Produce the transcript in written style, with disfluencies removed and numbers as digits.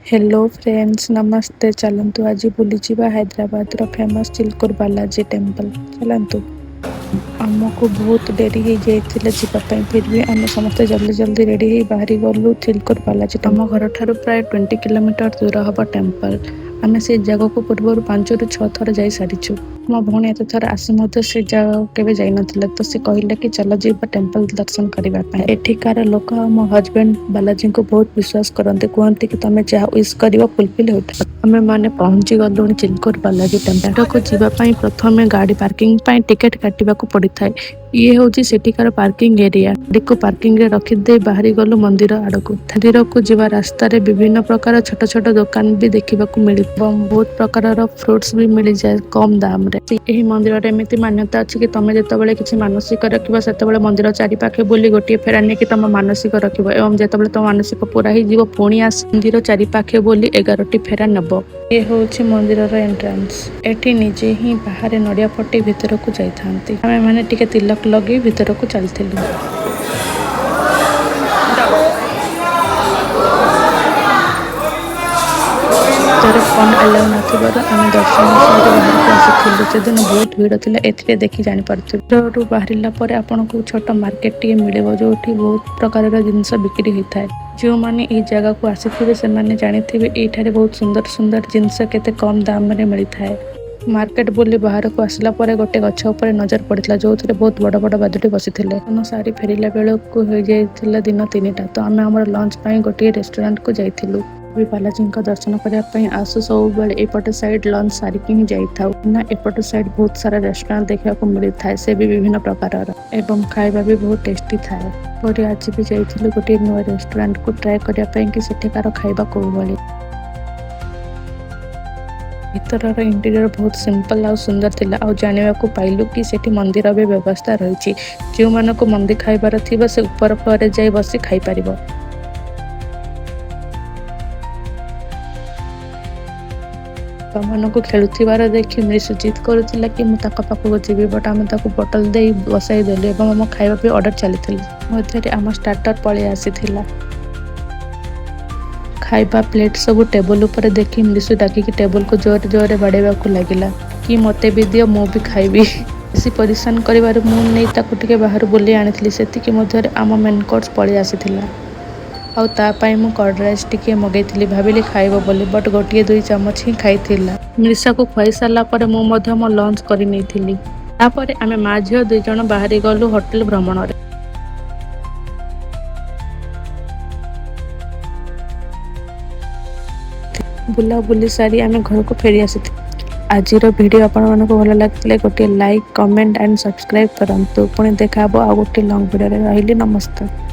Hello friends, ନମସ୍ତେ। ଚାଲନ୍ତୁ, ଆଜି ବୁଲିଯିବା ହାଇଦ୍ରାବାଦର ଫେମସ୍ ଚିଲକୁର ବାଲାଜୀ ଟେମ୍ପଲ୍। ଚାଲନ୍ତୁ। ଆମକୁ ବହୁତ ଡେରି ହେଇଯାଇଥିଲା ଯିବା ପାଇଁ। ଫିର୍ ବି ଆମେ ସମସ୍ତେ ଜଲ୍ଦି ଜଲ୍ଦି ରେଡ଼ି ହେଇ ବାହାରି ଗଲୁ ଚିଲକୁର ବାଲାଜୀ। ଆମ ଘରଠାରୁ ପ୍ରାୟ 20 କିଲୋମିଟର ଦୂର ହେବ ଟେମ୍ପଲ୍। ଆମେ ସେ ଜାଗାକୁ ପୂର୍ବରୁ 5ରୁ 6 ଥର ଯାଇ ସାରିଛୁ। ମୋ ଭଉଣୀ ଏତେ ଥର ଆସି ମଧ୍ୟ ସେ ଜାଗାକୁ କେବେ ଯାଇନଥିଲା, ତ ସେ କହିଲା କି ଚାଲ ଯିବା ଟେମ୍ପଲ୍ ଦର୍ଶନ କରିବା ପାଇଁ। ଏଠିକାର ଲୋକ ଆଉ ମୋ ହଜବେଣ୍ଡ ବାଲାଜୀଙ୍କୁ ବହୁତ ବିଶ୍ୱାସ କରନ୍ତି। କୁହନ୍ତି କି ତମେ ଯାହା ୱିଶ୍ କରିବ, ଫୁଲଫିଲ୍ ହୋଇଥାଏ। ଆମେ ମାନେ ପହଞ୍ଚି ଗଲୁଣି ଚିଲକୁର ବାଲାଜୀ ଟେମ୍ପଲକୁ ଯିବା ପାଇଁ। ପ୍ରଥମେ ଗାଡ଼ି ପାର୍କିଂ ପାଇଁ ଟିକେଟ କାଟିବାକୁ ପଡ଼ିଥାଏ। ଇଏ ହେଉଛି ସେଠିକାର ପାର୍କିଂ ଏରିଆ। ଗାଡ଼ିକୁ ପାର୍କିଂରେ ରଖିଦେଇ ବାହାରି ଗଲୁ ମନ୍ଦିର ଆଡ଼କୁ। ମନ୍ଦିରକୁ ଯିବା ରାସ୍ତାରେ ବିଭିନ୍ନ ପ୍ରକାର ଛୋଟ ଛୋଟ ଦୋକାନ ବି ଦେଖିବାକୁ ମିଳିବ ଏବଂ ବହୁତ ପ୍ରକାରର ଫ୍ରୁଟ୍ସ ବି ମିଳିଯାଏ କମ୍ ଦାମରେ। ଏହି ମନ୍ଦିରରେ ଏମିତି ମାନ୍ୟତା ଅଛି କି ତମେ ଯେତେବେଳେ କିଛି ମାନସିକ ରଖିବ, ସେତେବେଳେ ମନ୍ଦିର ଚାରିପାଖେ ବୁଲି ଗୋଟିଏ ଫେରା ନେଇକି ତମ ମାନସିକ ରଖିବ ଏବଂ ଯେତେବେଳେ ତମ ମାନସିକ ପୁରା ହେଇଯିବ, ପୁଣି ଆସି ମନ୍ଦିର ଚାରିପାଖେ ବୁଲି 11ଟି ଫେରା ନେବ। ଇଏ ହେଉଛି ମନ୍ଦିରର ଏଣ୍ଟ୍ରାନ୍ସ। ଏଠି ନିଜେ ହିଁ ବାହାରେ ନଡ଼ିଆ ଫଟେଇ ଭିତରକୁ ଯାଇଥାନ୍ତି। ଆମେ ମାନେ ଟିକେ ତିଲକ ଲଗେଇ ଭିତରକୁ ଚାଲିଥିଲୁ। ଭିତରେ ଫୋନ୍ ଆଲାଉ ନଥିବାରୁ ଆମେ ଦର୍ଶନ ସାରି ବାହାରକୁ ଆସିଥିଲୁ। ସେଦିନ ବହୁତ ଭିଡ଼ ଥିଲା, ଏଥିରେ ଦେଖି ଜାଣିପାରୁଥିବେ। ଭିତରରୁ ବାହାରିଲା ପରେ ଆପଣଙ୍କୁ ଛୋଟ ମାର୍କେଟ ଟିଏ ମିଳିବ, ଯୋଉଠି ବହୁତ ପ୍ରକାରର ଜିନିଷ ବିକ୍ରି ହୋଇଥାଏ। ଯେଉଁମାନେ ଏହି ଜାଗାକୁ ଆସିଥିବେ, ସେମାନେ ଜାଣିଥିବେ ଏଇଠାରେ ବହୁତ ସୁନ୍ଦର ସୁନ୍ଦର ଜିନିଷ କେତେ କମ୍ ଦାମରେ ମିଳିଥାଏ। ମାର୍କେଟ ବୁଲି ବାହାରକୁ ଆସିଲା ପରେ ଗୋଟେ ଗଛ ଉପରେ ନଜର ପଡ଼ିଥିଲା, ଯୋଉଥିରେ ବହୁତ ବଡ଼ ବଡ଼ ବାଦୁଡ଼ି ବସିଥିଲେ। ଦର୍ଶନ ସାରି ଫେରିଲା ବେଳକୁ ହୋଇଯାଇଥିଲା ଦିନ 3ଟା। ତ ଆମେ ଆମର ଲଞ୍ଚ ପାଇଁ ଗୋଟିଏ ରେଷ୍ଟୁରାଣ୍ଟକୁ ଯାଇଥିଲୁ। ବି ବାଲାଜୀଙ୍କ ଦର୍ଶନ କରିବା ପାଇଁ ଆସୁ, ସବୁବେଳେ ଏପଟ ସାଇଡ୍ ଲଞ୍ଚ ସାରିକି ହିଁ ଯାଇଥାଉ ନା। ଏପଟ ସାଇଡ୍ ବହୁତ ସାରା ରେଷ୍ଟୁରାଣ୍ଟ ଦେଖିବାକୁ ମିଳିଥାଏ, ସେ ବି ବିଭିନ୍ନ ପ୍ରକାରର ଏବଂ ଖାଇବା ବି ବହୁତ ଟେଷ୍ଟି ଥାଏ। ପରେ ଆଜି ବି ଯାଇଥିଲୁ ଗୋଟିଏ ନୂଆ ରେଷ୍ଟୁରାଣ୍ଟକୁ ଟ୍ରାଏ କରିବା ପାଇଁ କି ସେଠିକାର ଖାଇବା କୋଉ ଭଳି। ଭିତରର ଇଣ୍ଟେରିୟର ବହୁତ ସିମ୍ପଲ ଆଉ ସୁନ୍ଦର ଥିଲା। ଆଉ ଜାଣିବାକୁ ପାଇଲୁ କି ସେଠି ମନ୍ଦିର ବି ବ୍ୟବସ୍ଥା ରହିଛି। ଯେଉଁମାନଙ୍କୁ ମନ୍ଦି ଖାଇବାର ଥିବ, ସେ ଉପର ଫ୍ଲୋରରେ ଯାଇ ବସି ଖାଇପାରିବ। ଛୁଆମାନଙ୍କୁ ଖେଳୁଥିବାର ଦେଖି ମିଶୁ ଜିଦ୍ କରୁଥିଲା କି ମୁଁ ତାଙ୍କ ପାଖକୁ ଯିବି, ବଟ୍ ଆମେ ତାକୁ ବୋଟଲ ଦେଇ ବସାଇ ଦେଲୁ ଏବଂ ଆମ ଖାଇବା ବି ଅର୍ଡର ଚାଲିଥିଲା। ମଧ୍ୟରେ ଆମ ଷ୍ଟାର୍ଟର ପଳେଇ ଆସିଥିଲା। ଖାଇବା ପ୍ଲେଟ୍ ସବୁ ଟେବୁଲ ଉପରେ ଦେଖି ମିଶୁ ଡାକିକି ଟେବୁଲକୁ ଜୋରେ ଜୋରେ ବାଡ଼େଇବାକୁ ଲାଗିଲା କି ମୋତେ ବି ଦିଅ, ମୁଁ ବି ଖାଇବି। ବେଶୀ ପରିଶାନ କରିବାରୁ ମୁଁ ନେଇ ତାକୁ ଟିକେ ବାହାରୁ ବୁଲେଇ ଆଣିଥିଲି। ସେତିକି ମଧ୍ୟରେ ଆମ ମେନ୍ କୋର୍ସ ପଳେଇ ଆସିଥିଲା। ଆଉ ତା ପାଇଁ ମୁଁ କର୍ଡ଼ ରାଇସ୍ ଟିକିଏ ମଗେଇଥିଲି। ଭାବିଲି ଖାଇବ ବୋଲି, ବଟ୍ ଗୋଟିଏ ଦୁଇ ଚାମଚ ହିଁ ଖାଇଥିଲା। ମିର୍ଷାକୁ ଖୁଆଇ ସାରିଲା ପରେ ମୁଁ ମଧ୍ୟ ମୋ ଲଞ୍ଚ କରିନେଇଥିଲି। ତାପରେ ଆମେ ମା ଝିଅ ଦୁଇ ଜଣ ବାହାରି ଗଲୁ ହୋଟେଲ ଭ୍ରମଣରେ। ବୁଲାବୁଲି ସାରି ଆମେ ଘରକୁ ଫେରି ଆସିଥିଲୁ। ଆଜିର ଭିଡ଼ିଓ ଆପଣମାନଙ୍କୁ ଭଲ ଲାଗିଥିଲେ ଗୋଟିଏ ଲାଇକ୍, କମେଣ୍ଟ ଆଣ୍ଡ ସବସ୍କ୍ରାଇବ୍ କରନ୍ତୁ। ପୁଣି ଦେଖା ହେବ ଆଉ ଗୋଟିଏ ଲଙ୍ଗ୍ ଭିଡ଼ିଓରେ। ରହିଲି, ନମସ୍କାର।